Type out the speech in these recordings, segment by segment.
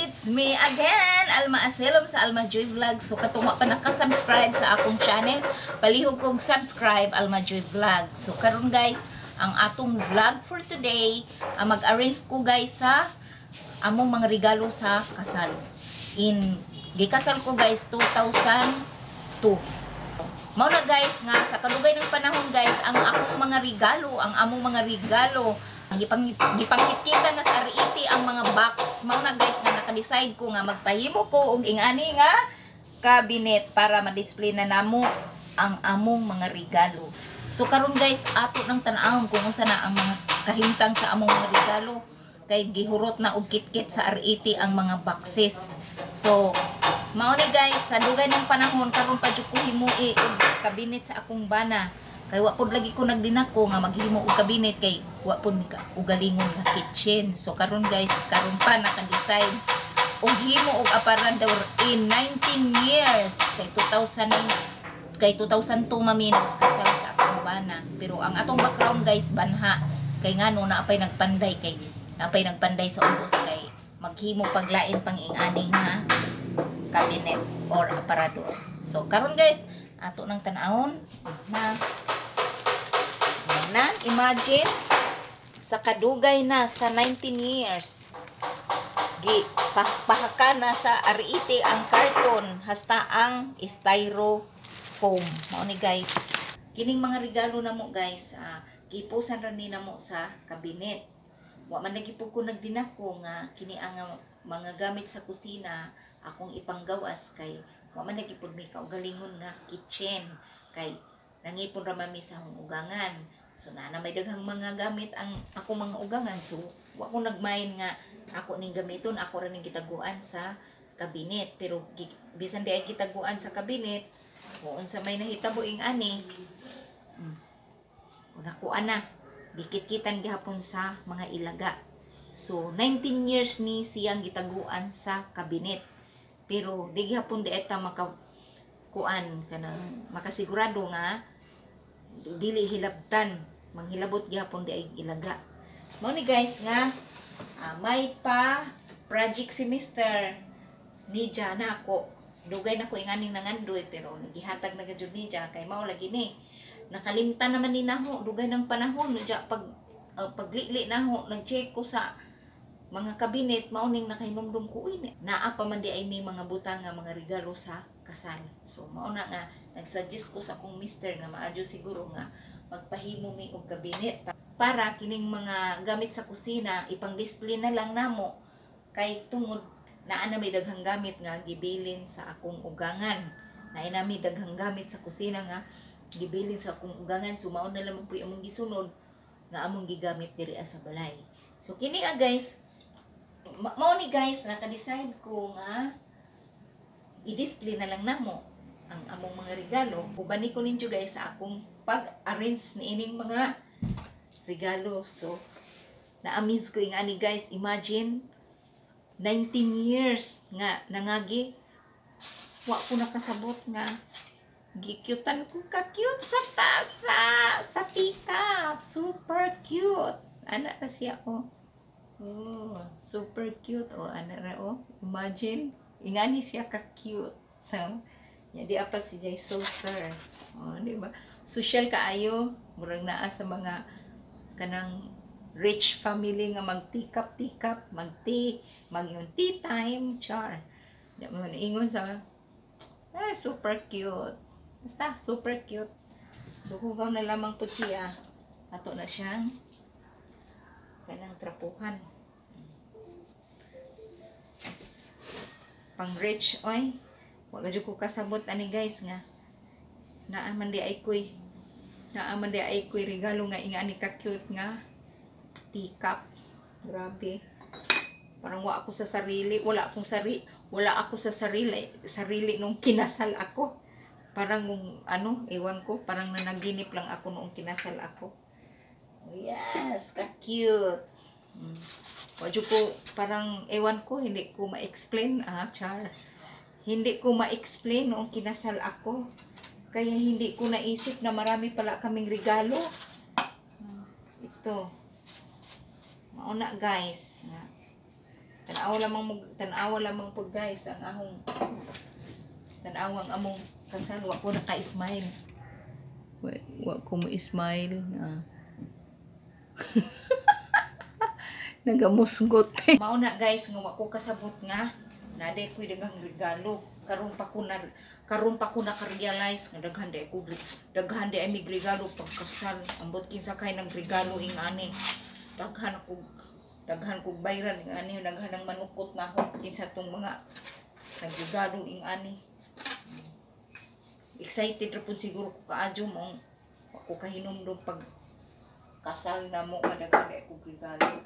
It's me again, Alma Asilom sa Alma Joy Vlog. So katong wa pa naka-subscribe sa akong channel, palihog kong subscribe, Alma Joy Vlog. So karon guys, ang atong vlog for today, ang mag-arrange ko guys sa among mga regalo sa kasal. In gikasal ko guys 2002. Mao na guys nga sa kadugay ng panahon guys, ang akong mga regalo, ang among mga regalo, gipangkitkita na sa RET ang mga box. Mao na guys nga naka-decide ko nga magpahimo ko og ingani nga cabinet para ma-display na namo ang among mga regalo. So karon guys, ato nang tan-awon kung unsa na ang mga kahimtang sa among mga regalo kay gihurot na og kitkit sa RET ang mga boxes. So mao ni guys, sa dugay ng panahon karon pa jud ko himui og cabinet sa akong bana. Kay wa pod lagi ko nagdinako nga maghimo og cabinet kay wa pod mi ugalingon nga kitchen. So karon guys, karon pa naka-decide og himo og aparador in 19 years kay 2000, kay 2002 mami nagkasal sa akong bana. Pero ang atong background guys, banha, kay ngano naapay nagpanday, kay naapay nagpanday sa ubos, kay maghimo paglain pang ingani nga cabinet or aparador. So karon guys, ato nang tan-awon na na imagine sa kadugay na sa 19 years, gi pahaka na sa RET ang karton hasta ang styrofoam. Mao ni guys, kining mga regalo namo guys, gipusan ra ni namo sa cabinet. Wa man lagi pud ko nagdinako nga kini ang mga gamit sa kusina akong ipanggawas kay wa man lagi pud mi kaugalingon nga kitchen kay nangipon ra man mi sa akong ugangan. So naa na may daghang mga gamit ang akong mga ugangan, so wa ko nagmain nga ako ning gamiton, ako ra ning gitaguan sa cabinet. Pero bisan di ay gitaguan sa cabinet, kung unsa may nahitabo ing ani, nakuha na, gikitkitan gihapon sa mga ilaga. So 19 years ni siyang gitaguan sa cabinet, pero di gihapon di eta maka kuan kanang makasigurado nga dili hilabtan, manghilabot gihapon di ay ilaga. Mao ni guys nga may pa project si Mr. Nidya na ako. Dugay na ko inganing nangandoy, pero nagihatag na gajud nidya kay mao lagi ni nakalimtan naman ni naho dugay ng panahon nidya. Pag paglili naho, nag-check ko sa mga kabinet, mao ning nakahinumdum ko, uy, naa pa man di ay may mga butang nga mga regalo sa kasal. So mao na nga nagsuggest ko sa akong mister nga maadyo siguro nga magpahimo mi og kabinet para kining mga gamit sa kusina ipang-display na lang namo kay tungod naa na may daghang gamit nga gibilin sa akong ugangan. Naa na may daghang gamit sa kusina nga gibilin sa akong ugangan, so mao na lamang po among gisunod nga among gigamit diri sa balay. So kini ah guys, mao ni guys naka-decide ko nga i-display na lang namo ang among mga regalo. Ubani ko ninyo guys sa akong pag-arrange ni ining mga regalo. So na-amaze ko yung ani guys, imagine 19 years nga nangagi, wa ko nakasabot nga gikyutan ko, ka-cute sa tasa, sa teacup. Super cute ana ra siya oh. Oh, super cute oh, ana ra oh. Imagine ingani siya ka cute. Ya di apa si Jay saucer oh, di ba? Social kaayo, murag naa sa mga kanang rich family nga mag teacup teacup, mag tea, mag yung tea time char. Di mo ingon sa super cute. Basta super cute. So hugaw na lamang pud siya, ato na siyang kanang trapuhan. Pang rich oy. Wa jud ko kasabot ani guys nga naa man di ay koy regalo nga ingani ka cute nga teacup. Grabe. Parang wa ako sa sarili, wala ako sa sarili, sarili nung kinasal ako. Parang ano, ewan ko, parang nanaginip lang ako noong kinasal ako. Yes, ka-cute. Wa jud ko, parang ewan ko, hindi ko ma-explain, char. Hindi ko ma-explain noong kinasal ako. Kaya hindi ko naisip na marami pala kaming regalo. Ito. Mauna guys. Nga. Tanawa lamang po, guys, ang ahong tanawa ang among kasal, wa ko naka-smile. Wa ko mo smile. Ah. Nagamusgot. Mao na, guys, nga wa ko kasabot nga naday ko'y daghang regalo. Karon pa ko naka-realize nga daghan di ay mig regalo pagkasal. Ambot kinsa kay nang regalo ing ani. Daghan kog bayran ing ani, daghan ang manukot na ako kinsa tong mga nagregalo ing ani. Excited ra pud siguro ko kaadyo mo wa ko kahinumdum pag kasal na mo nga daghan di ko regalo.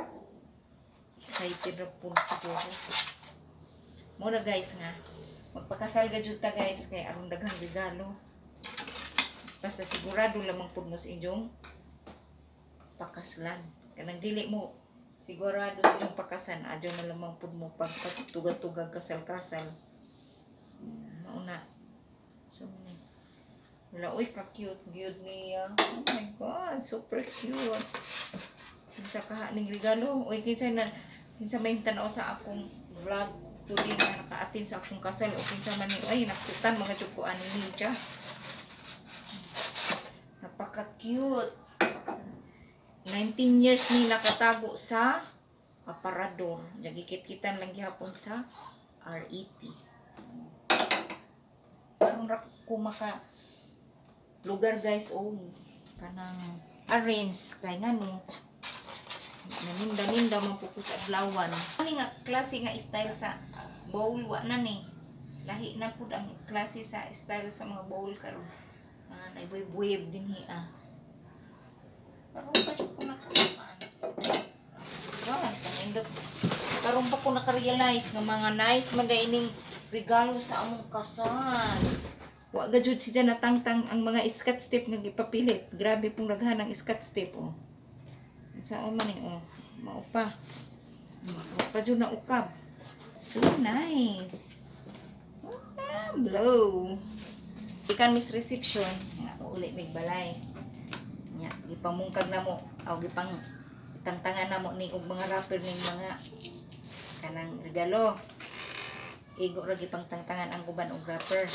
Excited ra pud siguro. Mo na, guys, nga magpakasal ga jud ta, guys, kay aron daghang regalo. Basta sigurado lamang pud mo sa inyong pakaslan. Kanang dili mo sigurado sa inyong pakasan, adyo na lamang pud mo pagpatugag-tugag kasal-kasal. Mao na. So, wala, uy, ka-cute gyud niya. Oh my God, super cute. Kinsa kaha ning regalo? Uy, kinsa may tanaw sa akong vlog today nga naka-attend sa akong kasal o kinsa man ni, ay, nakutan mga jud ko ani niya. Napaka-cute. 19 years ni nakatago sa aparador. Nagikit-kitan lang gihapon sa RET. Karon ra ko maka lugar, guys, oh, kanang arrange kay ngano naninda-ninda man po ko sa adlawan. Ani nga klase nga style sa bowl, wa na ni. Lahi na pud ang klase sa style sa mga bowl karon. Ah, naibuib dinhi ah. Karon pa jud ko nakakuan. God, kanindot. Karon pa ko naka-realize nga mga nice man day ining regalo sa among kasal. Wa ga jud siya natangtang ang mga scotch tape nga gipapilit. Grabe pong daghan ang scotch tape, oh. Unsa man ni, oh. Mao pa. Mao pa jud na ukab. So nice. Ah, blow. Ikan miss reception nga uli mig balay. Nya gipamungkag na mo aw gipang tangtangan na mo ni og mga wrapper ning mga kanang regalo. Igo ra gipang tangtangan ang uban og wrapper.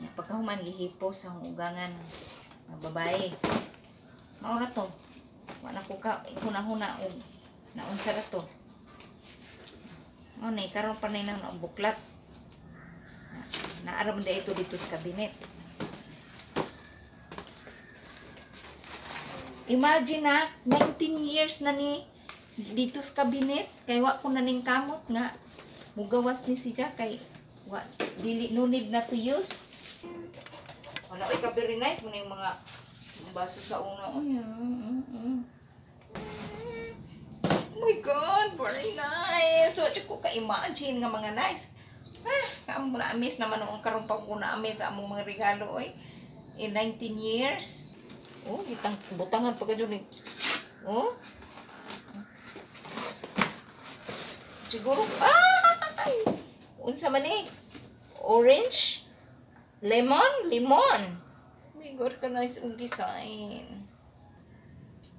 Nya pagkahuman gihipos ang ugangan nga babae. Mao ra to. Wa na ko ka huna-huna og naunsa ra to. Mao ni karon pa ni nang buklat. Naara man ito dito sa cabinet. Imagine na, 19 years na ni dito sa cabinet. Kay wa ko na ning kamot nga mugawas ni siya kay wa dili no need na to use. Wala, oy, ka very nice mo na yung mga baso sa una. Oh, yeah. Oh my God, very nice. Wa ko ka-imagine nga mga nice. Ah, kaamo na miss naman noong karon pa ko na miss sa among mga regalo, oy. In 19 years. Oh, gitang butangan pa kadyo ni. Oh. Siguro ay! Unsa man ni? Orange? Lemon? Lemon. Oh my God, ka nice ang design.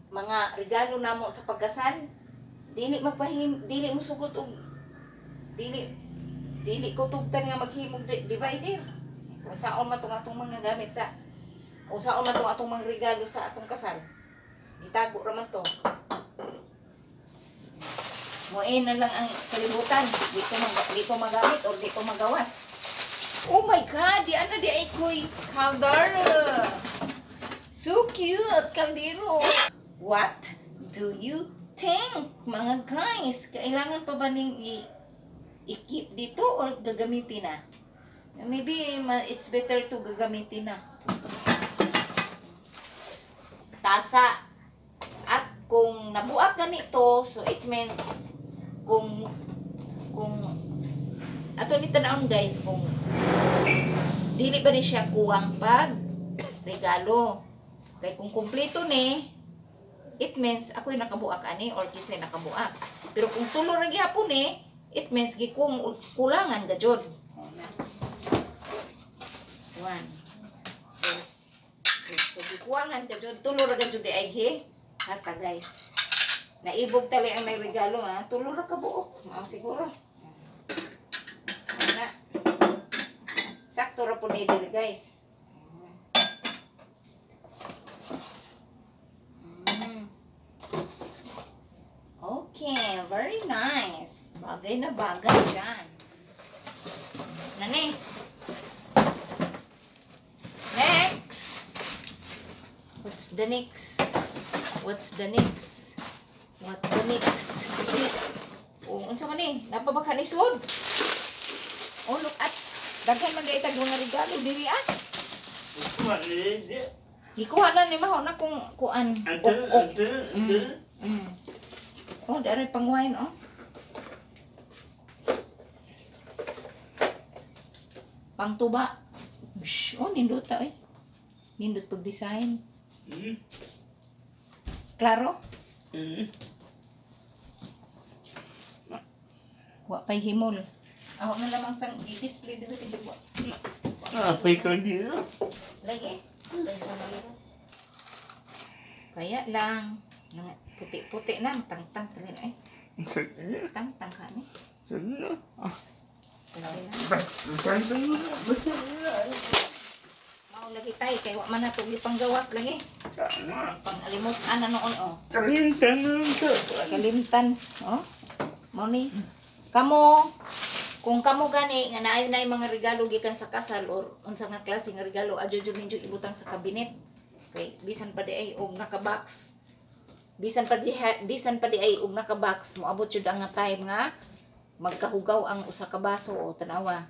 Mga regalo namo sa pagkasal. Dili magpahim, dili mo sugot og dili ko tugtan nga maghimog divider. Kung saon man tong atong mga gamit sa kung saon man tong atong mga regalo sa atong kasal. Gitago ra man to. Moin na lang ang kalibutan. Di ko magamit or di ko magawas. Oh my God, di ana di ay koy kaldero. So cute, kaldero. What do you think, mga guys? Kailangan pa ba ning i-keep dito or gagamitin na? Maybe it's better to gagamitin na. Tasa. At kung nabuak ganito, so it means kung ato ni tan-awon, guys, kung dili ba ni siya kuwang pag regalo. Kay kung kumpleto ni, it means ako'y nakabuak ani or kinsay nakabuak. Pero kung tulo ra gihapon ni, it means gikung kulangan ga jud. One. So gikuwangan ga jud, tulo ra ga jud di ay gi hata, guys. Naibog tali ang nagregalo ha. Tulo ra ka buok. Mao siguro. Wala. Sakto ra po ni diri, guys. Okay, very nice. Bagay na bagay dyan. Nani? Next! What's the next? What's the next? What the next? Oh, unsa man ni? Napabaka ni sud? Oh, look at. Daghan man gayud tag mga regalo diri ah. Gikuha na ni maho na kung kuan. Ok, ok. Oh, dari pang wine oh. Pangtuba. Shh, oh, nindot ta eh. Nindot pag-design. Klaro? Wa pay himol. Ako na lamang sang i-display dito kasi wa. Ah, pay ko dito. Lagi. Kaya lang puti-puti na tangtang talaga eh. Tangtang ka ni. Mao lagi tay kay wa man nato gipanggawas lagi. Pang-alimot-an na noon oh. Kalimtan oh. Mao ni kamo kung kamo gani nga naayo na mga regalo gikan sa kasal or unsa nga klase nga regalo adyo jud ninyo ibutang sa kabinet kay bisan pa di ay og naka-box, bisan pa di ay og naka-box, moabot jud ang nga time nga magkahugaw ang usa ka baso o tan-awa.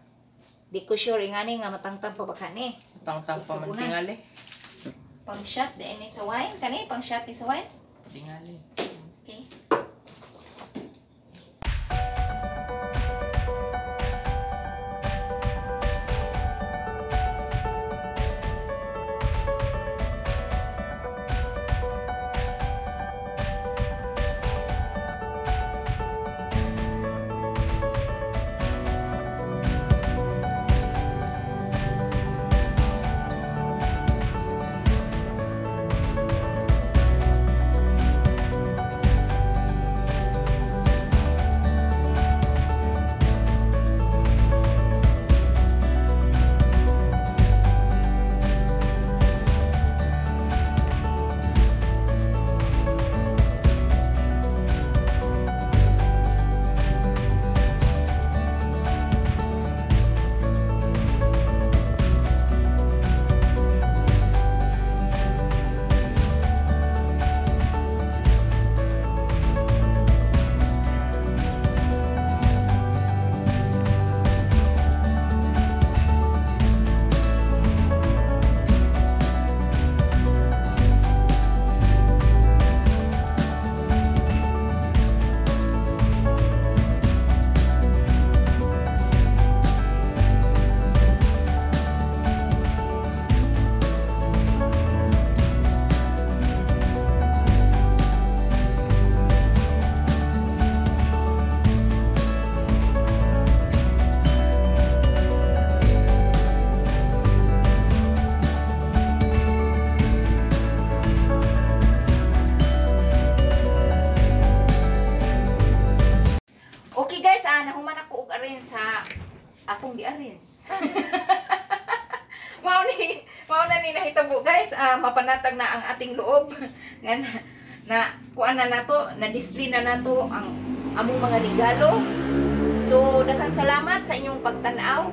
Di ko sure ingani nga matangtang pa ba kani. Tangtang pa man tingali. Pang shot di ni sa wine kani, pang shot ni sa wine. Tingali. Okay. Okay guys, nahuman ako og arrange sa akong gi-arrange. Mao na ni nahitabo guys, mapanatag na ang ating loob. Nga na kuan na nato, na display na nato ang among mga regalo. So daghang salamat sa inyong pagtan-aw.